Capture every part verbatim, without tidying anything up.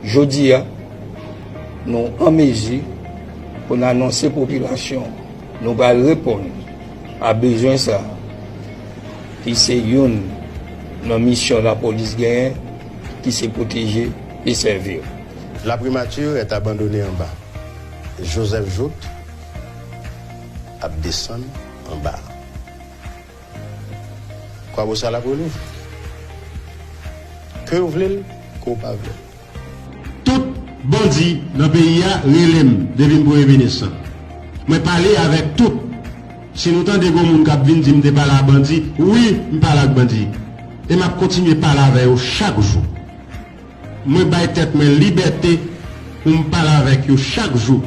Jodi a, nou an mezi pou n anonse popilasyon nou pral reponn a bezwen sa a, ki se youn nan misyon lapolis genyen, ki se pwoteje e sèvi. La primature est abandonnée en bas. Joseph Jouthe ap desann anba. Kwabosal ap rele w. Ke w vle l, ke w pa vle l. Tout bandi nan peyi a rele m depi m premye minis lan. Mwen pale avèk tout. Si nou tande gon moun k ap vin di m te pale ak bandi, wi, m pale ak bandi. E m ap kontinye pale avè yo chak jou. Mwen bay tèt mwen libète pou m pale avèk yo chak jou.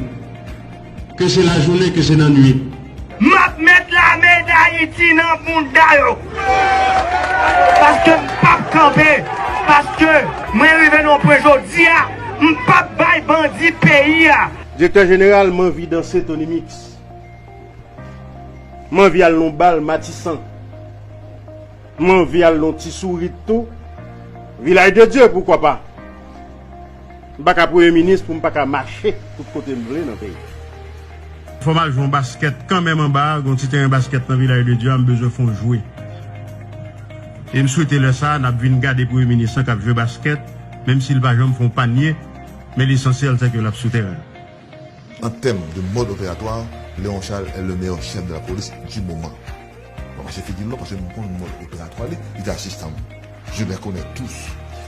Ke se lajounen, ke se nan nwit. M ap met lame Dayiti nan bounda yo. Paske m p ap kanpe. Paske mwen rive nan yon pwen jodi a, m p ap bay bandi peyi a. Direktè jeneral, m anvi danse Tony Mix. M anvi al nan bal Matisan. M anvi al nan Ti Sourit tou. Vilaj de Dye, poukwa pa? M pa ka premye minis pou m pa ka mache tout kote m vle nan peyi. Fò m al jwe yon baskèt kanmenm anba a, gon ti teren baskèt nan Vilaj de Dye a, m bezwen fè yon jwe. E m swete lè sa a, n ap vin gade premye minis lan k ap jwe baskèt, menm si l pa janm fè yon panye, men lesansyèl se ke l ap sou teren. En termes de mode opératoire, Léon Charles est le meilleur chef de la police du moment. Mwen mache figi l non, paske m konn mòd operatwa li, li te asistan m. Je les connais tous.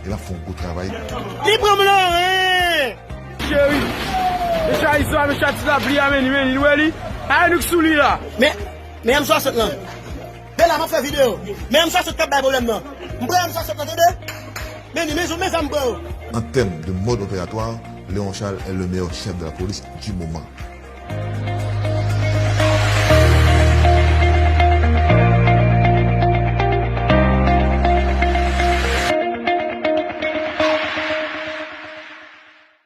E l ap fè yon gwo travay. Li pran m nan ren! Cheri, mesye Ayisyen, mesye atis la pli a, men li, men li, nou wè li. Ay, nou k sou li la. Men, men M swasant lan. Bela, m ap fè videyo. Men M swasant k ap bay pwoblèm nan. M pran M swasant lan, tande? Men li, men zam, men zam m pran yo. En termes de mode opératoire, Léon Charles est le meilleur chef de la police du moment.